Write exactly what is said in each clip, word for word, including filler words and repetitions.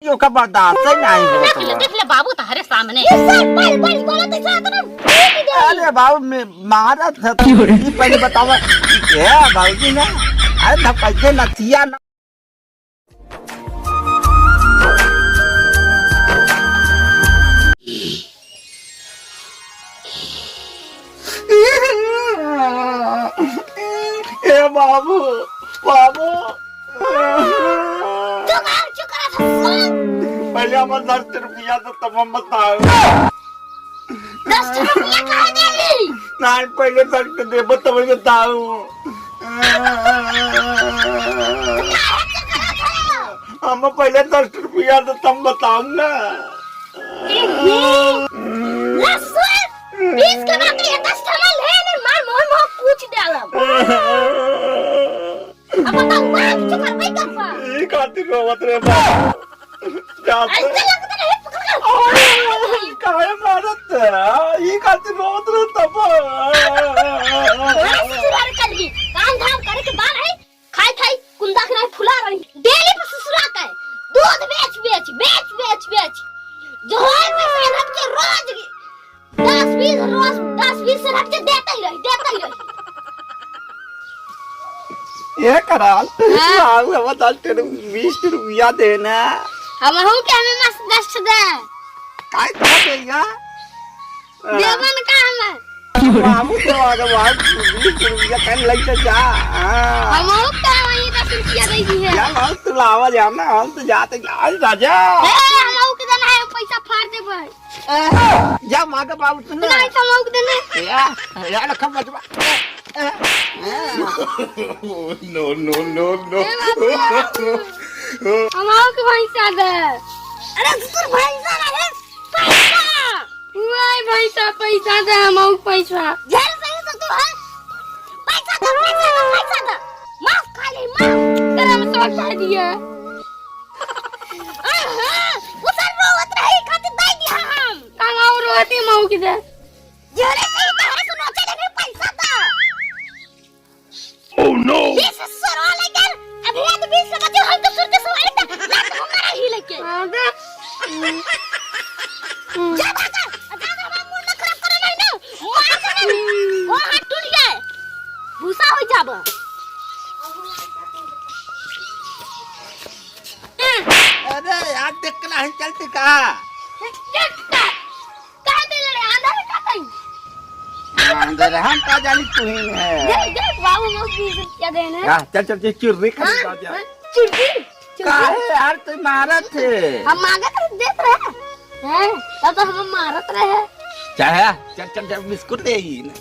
ओका बर्दाश्त ही नहीं होत देख ले, बा। देख ले बाबू तहरे सामने। ये सब बड़ी, बड़ी बोलत है, साथ में फूट दे। अरे बाबू, मैं मारत है तो। ये पहले बतावा, ये बाबूजी ना, अरे ना पैसे ना थिया ना। ए बाबू, बाबू। तू बाहर चुप रहा था, सुन। पहले हमारे दस रुपया तो तब हम बताओ। दस रुपया काहे देली? नहीं, पहले दस के देबो तब बताओ। हम पहले दस रुपया तो तब बताओ ना। ए, ये, ला सुन, बीस के बात ये दस ठमा ले ने मार मोह मोह पूछ डालब। अब बताओ, वहाँ कुछ करबे करबा। ई खातिर रोवत रहे बाबू। जाते। ऐसे लगता है, पकड़ कर। ओए, काहे मारत है? ई खातिर रोवत रहे तब। अरे ससुराल कर ली, काम धाम करे के बाद है, खाई खाई कुंदा के नहीं फुला रही। डेली पर ससुरा का है, दूध बेच बेच, बेच बेच, बेच। जो है पैसा रख के रोज दस बीस रोज, दस बीस रख के देते ही रही, देते ही रही। ए कराल, हाँ। बाबू, हम दस के बीस रुपया देना। हमहू के हमें मस्त दस दे। काय कर देगा? देवन का हमें? बाबू तो आ गया, बाबू, बीस रुपया कहीं लग के जा। हाँ। हमहू के वही दस रुपया दे दी है। जा बाबू, तू लावा जा ना, हम तो जाते, आज राजा। ए, हमहू के देना है, पैसा फाड़ दे भाई। ए, जा मांगे बाबू, तू ना। नहीं, तो हमहू के देना। या, या रखा बचवा। ए, ए, ए। No, no, no, no। ए बाबू, हमहू के पैसा दे। अरे, तू पैसा ना दे, पैसा। ओए पैसा, पैसा दे, हमहू के पैसा। झेल सही से तू है। पैसा दे, पैसा दे, पैसा दे। माफ खा ले, माफ। तेरा हम सब खा दिया। आहा, उ सब रोवत रही, खातिर दे दिया हम। कहाँ और रोती मऊ की दे? जोरे से ही तो है, सुनो, चले भी पैसा था। Oh no! ये से सुनो लेकिन, अभी ये तो बीस लगा जो हम तो सुन के सुनाई था, लात हमारा ही लेके। हाँ, दे। जा भागा, जा, जा, हमारा मूड ना खराब करे नहीं ना, मार दे नहीं। ओ हाथ टूट गया है, भूसा हो जाबा। अरे यार, देख के नहीं चलती का? देख का? काहे दे ले रे? आंधा है का तई? आंधा रे, हम का जानी तू ही है। देख, देख, बाबू, हम बीस रुपया देने। हाँ, चल, चल, चल, चुर्री खरीद हाँ, आ जा। हाँ, चुर्री, चुर्री। काहे यार, तू मारत है? हम मांगत रहे, देत रहे। हैं? तब तो हम मारत रहे। चाहे, चल, चल, चल, बिस्कुट ले आई।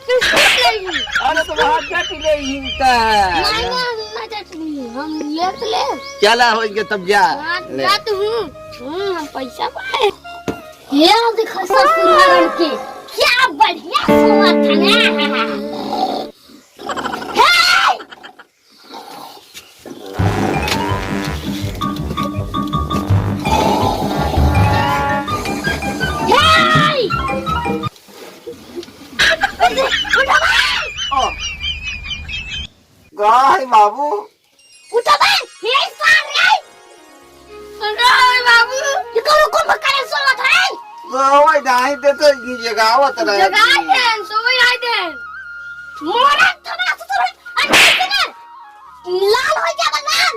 अरे तो वहाँ जट ले ही का। नहीं, नहीं, हम ना जट ली, हम लेत ले। चला होइगे तब जा। हाँ, ले। जात हूँ। हम्म, हम पैसा पाए। ये देखो ससुराल के, क्या बढ़िया सोवत है ना। हे! हे! उठो भाई! ओ। का है बाबू? उठो बे, ये सार रे। उठो बे बाबू। ये कौन कुंभ करे सोवत है? सोवत नहीं, दे तो ये जगावत रहे। जगाई दे, सोवत नहीं दे। मोरा थोड़ा सुसुर, अरे सुसुर। लाल हो गया बे लाल।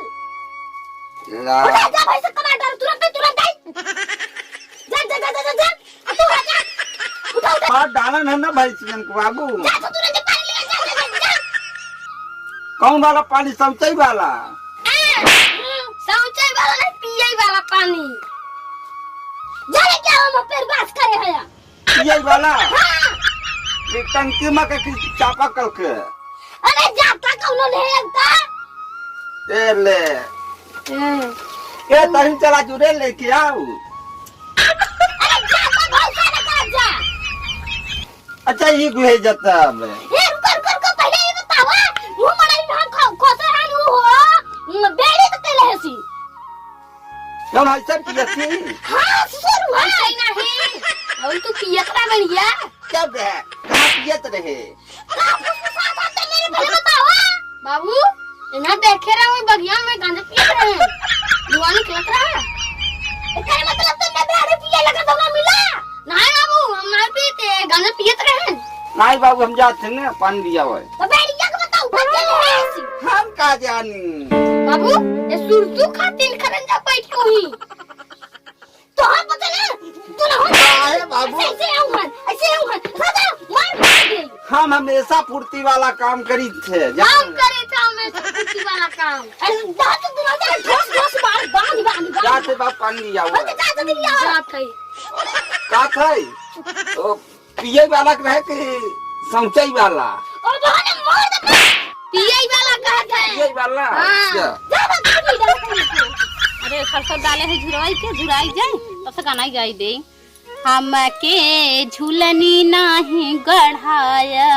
लाल। उठा जा भाई से कमांडर, तुरंत, तुरंत आई। जा, जा, जा, जा, जा, जा। आ, तू हट जा। उठा, उठा। मार डालन है ना भाई सियन को बाबू। जा, जा, तू रंजन पानी ले, जा, जा, जा, जा। कौन वाला पानी? शौचाई वाला? ए, शौचाई वाला नहीं, पिए वाला पानी। जा ले क्या हम पेट बास करे है? पिए वाला? हाँ। ये टंकी में के कि चापाकल के? अरे जाता कौनो नहीं है का? ए ले। हम्म। ए, तहीं चला जुरे लेके आओ। अरे, जा तो भौसा ना कर जा। अच्छा, ये गुहे जाता अब। ए, रुको, रुको, रुको, पहले ये बतावा, मुंह मड़ाई हम खो-, खोसे हम हो, म, बेड़ी तो तेले हसी। जौन है सब पियत थी? हाँ, ससुर, हाँ। ऐसे नहीं। और तू पियत ना बढ़िया। क्या बे? कहाँ पियत रहे? का फुसफुसात है, तो मेरे पहले बतावा। बाबू, इन्हें देखे रहे, वो बगिया में गांजा पियत रहे। धुआं निकलत रहा। गांजा पियत रहे? नाहीं बाबू, हम जात हैं ना पानी लियावे। तो बैरिया के बताओ, बच्चे ले ऐसी। हम का जानी? बाबू, ये सुरसु खातिर खरंजा बैठ को ही। तो हम पता ना, तू ना हो। काहे बाबू? ऐसे, ऐसे आऊ हन, ऐसे आऊ हन। राजा, मार, मार दे। हम हमेशा फुर्ती वाला काम करी थे, जान। काम करे थे हमेशा फुर्ती वाला काम। अरे, जा तो तू राजा, ठोस, ठोस मार, बांध, बांध, बांध। जाते बाप पानी लियावे। ओके, जा तो लियावे। जात है। का खाई? ओ, पिए वाला के रहे कि समचई वाला? ओ बहन, मोर दे। पिए वाला कहत है। पिए वाला? हाँ। अच्छा। जा, जा, जा, जा, जा। अरे, सरसों डाले है झुरवाई के, झुराई जाए, तब से गाना ही गाई दे। हमके झुलनी नाही गढ़ाया,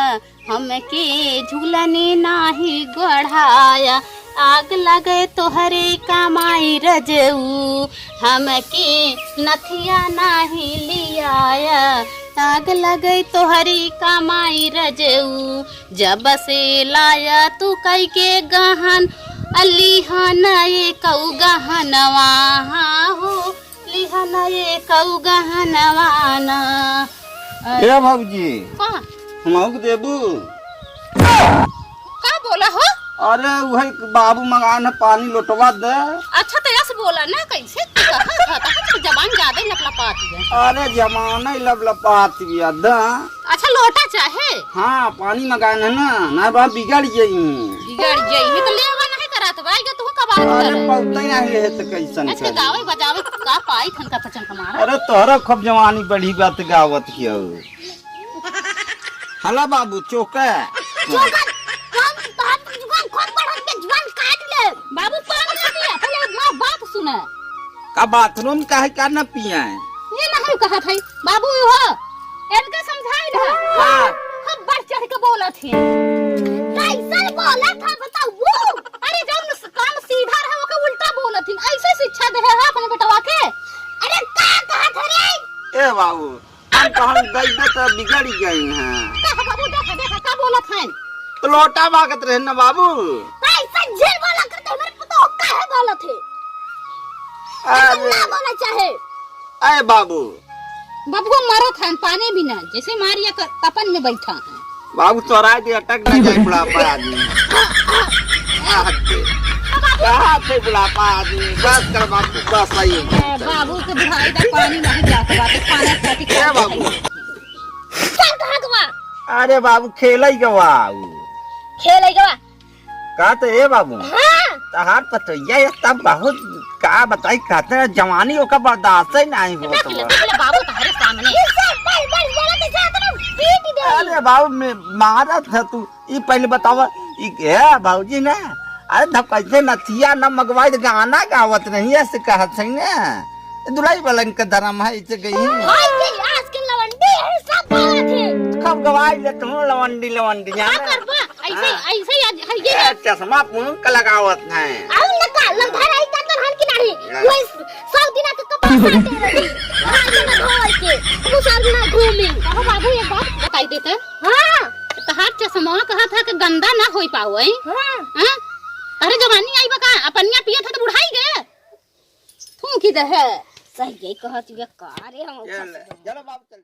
हमके झुलनी नाही गढ़ाया, आग लगे तोहरे कमाई रजऊ, हमके नथिया नाही लियाया, आग लगे तोहरे कमाई रजऊ, जब से लाया तू कई के गहन, अलिहन एकऊ गहनवा हो। लिहन एकऊ गहनवा ना। ए भौजी, का? हमहू के देबू? का बोला हो? अरे, उहे बाबू मंगान है, पानी लोटवा दे। अच्छा, तो यस बोला ना, कैसे तू कहा था? तो जबान ज्यादा ही लपलपात है। अरे, जमाना ही लपलपात बिया, द। अच्छा, लोटा चाहे? हाँ, पानी मंगान है ना, ना बा बिगड़ जाई। बिगड़ जाई, तो लेवा नहीं करत बा, ये तू कबार अरे, करे। पौते नहीं रहे तो कैसन अच्छा, करे? गावे बजावे का पाई थन का पचन कमारा। अरे, तोहरा खूब जवानी बढ़ी बात गावत कियो। हला बाबू, चोका। चोका, हम, हम जुबान खूब बढ़त के जुबान काट ले। बाबू, पानी ना पिया, पहले माँ बात सुना। का बाथरूम काहे का न पिया है? ये नहीं कहत है, बाबू हो, इनका समझाई ना। हाँ। खूब बढ़ चढ़ के बोलत है। कैसन बोलत है बताऊ? अरे जौन काम सीधा रहे ओके उल्टा बोलत है, ऐसे शिक्षा दे है अपने बेटवा के। अरे का कहत है रे? ए बाबू, हम तो हम गई दे तो बिगड़ गई हैं। का बाबू देखा देखा का बोलत है? तो लोटा मांगत रहे ना बाबू। कैसन झेल बोला करते हमारे पुतोह काहे बोलत है? अरे। ना बोला चाहे। अरे बाबू। बबुआ मरत है, पानी भी ना, जैसे मारिया क-, तपन में बैठा है। बाबू तोरा के अटक ना जाए बुढ़ापा आदमी। कहाँ थे बुढ़ापा आदमी? बस कर बाबू, बस सही है। ए, बाबू के बुढ़ाई का पानी नहीं जात बाटे, खाना खाती ए बाबू। चल कहाँ गवा? अरे बाबू खेलई गवा। खेलई गवा? का तो ए बाबू? हाँ। तहार पतोहिया ये तब बहुत का बताई, कहते हैं जवानी ओका बर्दाश्त ही नहीं होत देख ले, बा। देख ले बाबू तहरे सामने। इससे बड़, बड़ बोला तो जा तू पीट दे। अरे बाबू मैं मारत है तू, ई पहले बतावा, ई ए बाबूजी ना, अरे धप कैसे नथिया न मगवाई तो गाना गावत नहीं है, से कहत है ना। दुलाई बलन के धर्म है, इसे गई। हाय, ये आज के लवंडी है, सब बोलत है। खूब गवाई ले तू लवंडी, लवंडी, का जाना। करबा? ऐसे, हाँ। ऐसे ही आज, हाँ, ये ये चश्मा पून का लगावत है। आऊ न का, लंधर आई का तो हन की नहीं। हाँ। वही सब दिना के कपड़ा साटे रही। हाँ, ये ना धोए के। तू सब ना घूमी। कहो बाबू, एक बात बताई देते। हाँ। तहार चश्मा कहा था कि गंदा ना होई पावे। हाँ। हाँ? अरे जवानी आई बका, अपनिया पिए था तो बुढ़ाई गए। थूकी दे है। सही यही कहत हुए का रे हम ये ले, चलो बाबू चल।